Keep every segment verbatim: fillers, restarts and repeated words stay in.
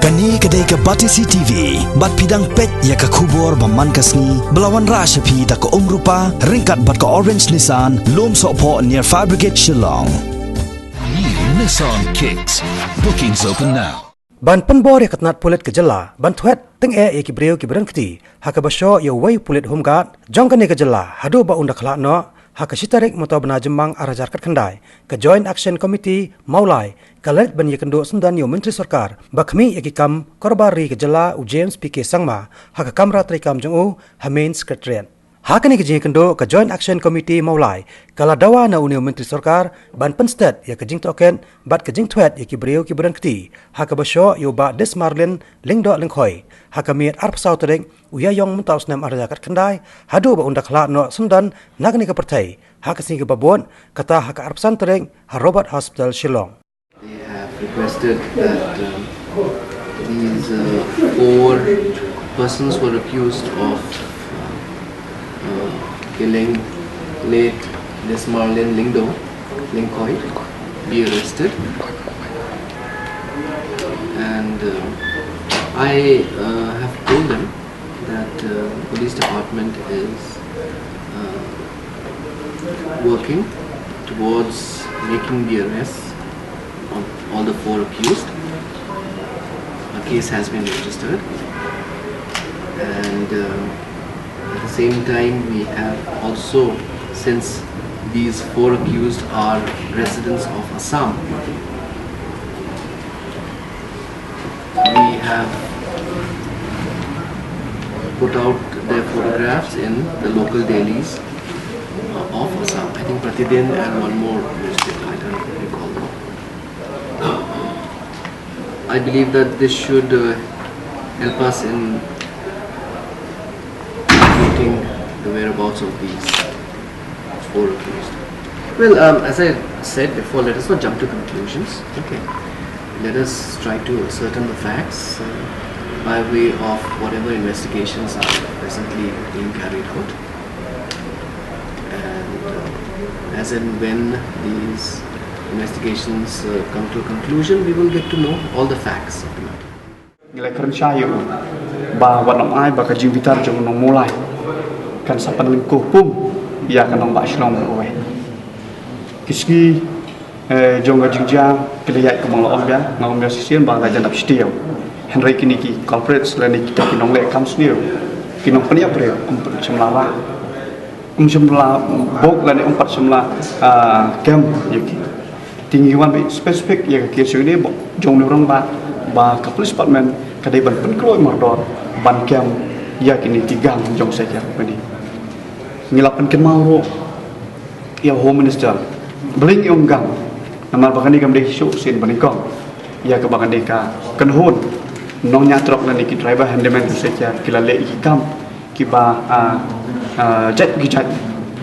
Kane ka dei ka Batesi T V, bad phi dang peit ïa ka khubor ba man ka sngi, ba la wanrah sha phi da ka Umrupa, ryngkat bad ka Orange Nissan, Lumsohphoh near Fire Brigade Shillong. New Nissan Kicks. Bookings open now. Ban pynbor ïa ka tnat pulit ka jylla ban thwet tyngeh ïa ki briew kiba don kti, ha kaba shoh ïa uwei u pulit home guard jong kane ka jylla haduh ba un da khlad noh, ha ka shi tarik mynta u bnai Jymmang ar hajar khatkhyndai, ka Joint Action Committee Mawlai ka la leit ban ïakynduh syndon ïa u Myntri Sorkar ba khmih ïa ki kam korbar ri ka jylla, u James P K Sangma, ha ka kamra treikam jong u ha Main Secretariat. Ha kane ka jingïakynduh, ka Joint Action Committee Mawlai ka la dawa na une u Myntri Sorkar ban pynsted ïa ka jingtohkit bad ka jingthwet ïa ki briew kiba don kti, ha kaba shoh ïa u Bah Desmarlin Lyngdoh Lyngkhoi, ha ka miet arphew saw tarik u Ïaïong mynta u snem ar hajar khatkhyndai, haduh ba un da khlad noh syndon na kane ka pyrthei ha ka sngi kaba bud, kata ha ka arphew san tarik ha Robert Hospital Shillong. They have requested that, um, these, uh, four persons were accused of, uh, uh, killing late Desmarlin Lyngdoh Lyngkhoi be arrested. And, uh, I, uh, have told them that, uh, the police department is, uh, working towards making the arrests of all the four accused. A case has been registered, and, uh, at the same time, we have also, since these four accused are residents of Assam, we have put out their photographs in the local dailies, uh, of Assam. I think Pratidin and one more newspaper, I don't recall. I believe that this should, uh, help us in locating the whereabouts of these four accused. Well, um, as I said before, let us not jump to conclusions. Okay. Let us try to ascertain the facts, uh, by way of whatever investigations are presently being carried out. And, uh, as and when these investigations, uh, come to a conclusion, we will get to know all the facts of the matter. Ngi la kren shai ïa u ba wat nym ai ba ka jingbitar jong u nong Mawlai kan sa pynlyngkhuh pum ïa ka nongbah Shillong baroh kawei. Ki sngi, eh, jong ka jingjia ki la ïaid, kumba nga la ong biang, nga ong biang shisien ba la jan dap shi taïew. Hynrei kine ki culprits lane kita ki nongleh kam sniew, ki nongpynïap briew, ym pat shym la rah, ym shym la bud lane ym pat shym la, ah, kem ïa ki. Te ngi wan beit specific ïa ka case jong une, ba jong une u rangbah, ba ka police department ka dei ban pynkloi mardor ban kem ïa kine ki gang jong Saikia Company. Ngi la pynkynmaw ruh ïa u Home Minister, balei ngi ong gang, namar ba kane kam dei shuh sien ba nyngkong ïa kaba kane ka kynhun nongñiah trok lane ki driver handyman jong Saikia ki la leh ïa ki kam kiba, ah, ah, jait ki jait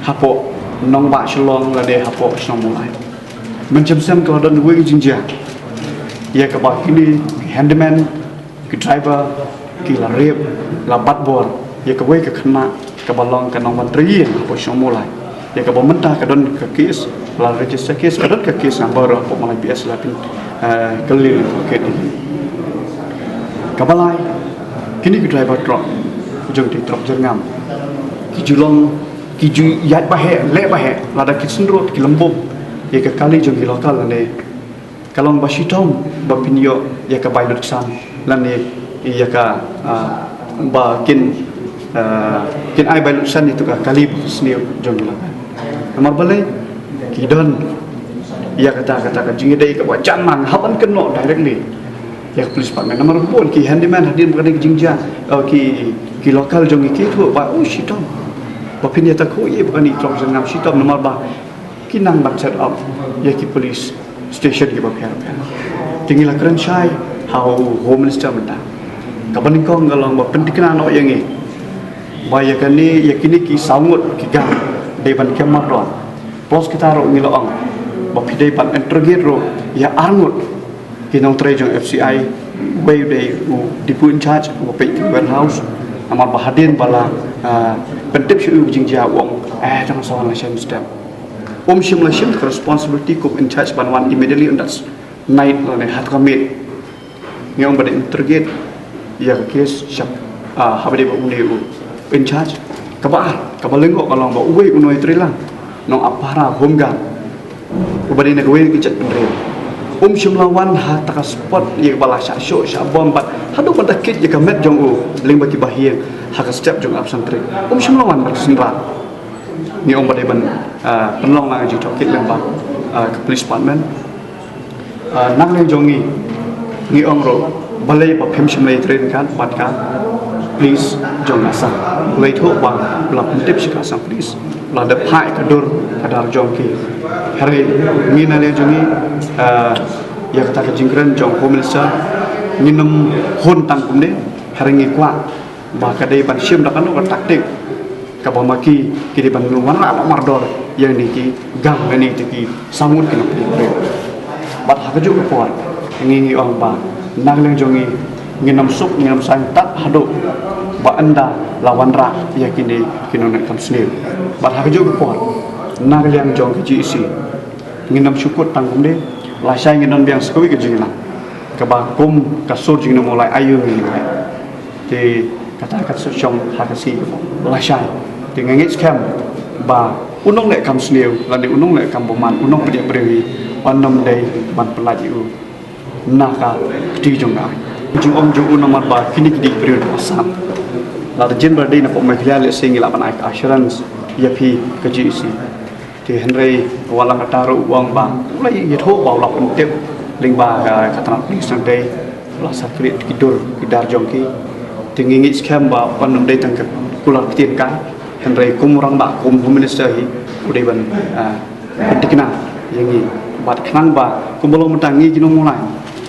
hapoh nongbah Shillong lane hapoh shnong Mawlai. Mynshem sem ka la don wei ka jingjia ïa kaba kine ki handyman, ki driver ki la rape, la batbor ïa kawei ka khynnah kaba long ka nongwan trei ïing hapoh shnong Mawlai, ïa kaba mynta ka don ka case, la register case, ka don ka case number hapoh Mawlai P S, la pyn, eh, kylli lem ka case. Kaba lai, kine ki driver truck jong ki trok jyrngam ki ju long, ki ju ïaid ba heh, leh ba heh, lada ki synrut ki lembum ïa ka kali jong ki local lane ka long ba shitom ba phin ïoh ïa ka bai lut ksan lane ïa ka, ah, ba kin, ah, kin ai bai lut ksan ïa tu ka kali ba sniew jong ki local. Namar balei? Ki don ïa kata, kata ka jingïadei kaba jan lang haba kynnoh directly ïa ka police department. Namar bun ki handyman hadien ba kane ka jingjia, eh, ki, ki local jong ngi ki thuh ba, oh, shitom ba phin ïa takhuh ïa ba kane trok jyrngam, shitom namar ba ki nang ban set up ïa ki police station kiba pher pher. Te ngi la kren shai ha u Home Minister mynta. Kaba nyngkong ka long ba pynthikna noh ïa ngi ba ïa kane, ïa kine ki saw ngut ki gang dei ban kem mardor. Plus kita ruh ngi la ong ba phi dei ban interrogate ruh ïa ar ngut ki nongtrei jong F C I, uwei u dei u depot in charge, u peit ki warehouse. Namar ba hadien ba la, ah, pyntip sha u ka jingjia u ong, eh, tang sa wan la shim step. Um shym la shim ka responsibility kum in charge ban wan immediately on that night lane ha ka miet. Ngi ong ba dei interrogate ïa ka case shap, ah, haba dei ba une u in charge. Kaba ar, kaba lyngngoh ka long ba uwei u nongïatreilang nong Apara Home Guard uba dei na kawei ka jaitbynriew um shym la wan ha kata ka spot ïa kaba la shah shoh shah bom bad haduh ban da kit ïa ka met jong u lyngba ki bahaïing ha ka step jong ka Upper Central. Um shym la wan ban synran. Ngi ong ba dei ban, ah, pynlong lang ka jingtohkit lyngba, ah, ka police department. Ah, na ka liang jong ngi, ngi ong ruh balei ba phim shym la ïatreilang bad ka police jong ka Assam. Balei thuh ba la pyntip sha ka Assam police, la dep phah ka dur ka dar jong ki. Hynrei ngi na liang jong ngi, ah, ïa kata ka jingkren jong Home Minister ngin ym hun tang kumne. Hynrei ngi kwah ba ka dei ban shim da kano ka taktik kaba ma ki, ki dei ban wanrah mardor ïa kine ki gang, ïa kine ki samut, ki nongpynïaid briew. Bad ha kajuh ka por ngi, ngi ong ba na ka liang jong ngi, ngin ym suk, ngin ym saiñ tad haduh ba ynda la wanrah ïa kine ki nongneikam sniew. Bad ha kajuh ka por na ka liang jong ka G E C ngin ym shu kut tang kumne, lashai ngin don biang sa kawei ka jingïalang kaba kum ka sur jong ngi na Mawlai, aïu ngin ïalang. Te kata ka shu shong ha ka sngi lashai. Te nga ngeit skhem ba u nongneikam sniew lane u nongneikam bymman, u nongpynïaid briew hi, un ym dei ban pyllait ïa u na ka kti jong ka aiñ. Jingong jong u namar ba kine ki dei ki briew na Assam. Lada jin ba dei na pdeng Meghalaya, lehse ngi lah ban ai ka assurance ïa phi ka G E C. Te hynrei wat la katta ruh u ong ba u la ïathuh ba u la pyntip lyngba ka, ka tnat police, hynrei u la sa khreh ki dur ki dar jong ki. Te ngi ngeit skhem ba un ym dei tang ka kular ktien kai, hynrei kum u rangbah, kum Home Minister hi, u dei ban, ah, pynthikna ïa ngi. Bad khnang ba kumba long mynta ngi ki nong Mawlai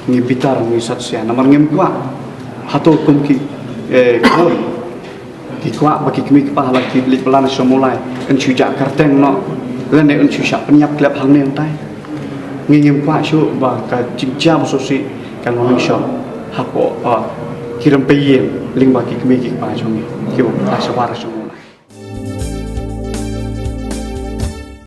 ngi bitar, ngi sot sha namar ngim kwah hato kum ki, eh, khun ki kwah ba ki kmie ki kpa ha la ki leit bylla na shnong Mawlai yn shu jah kyrteng noh lane yn shu shah pynïap klep hangne hangtai. Ngi ngim kwah shuh ba ka jingjia ba shisha kan long shong hapoh, ah, ki rympei ïing lyngba ki kmie ki kpa jong ngi kiba la shah war shnong.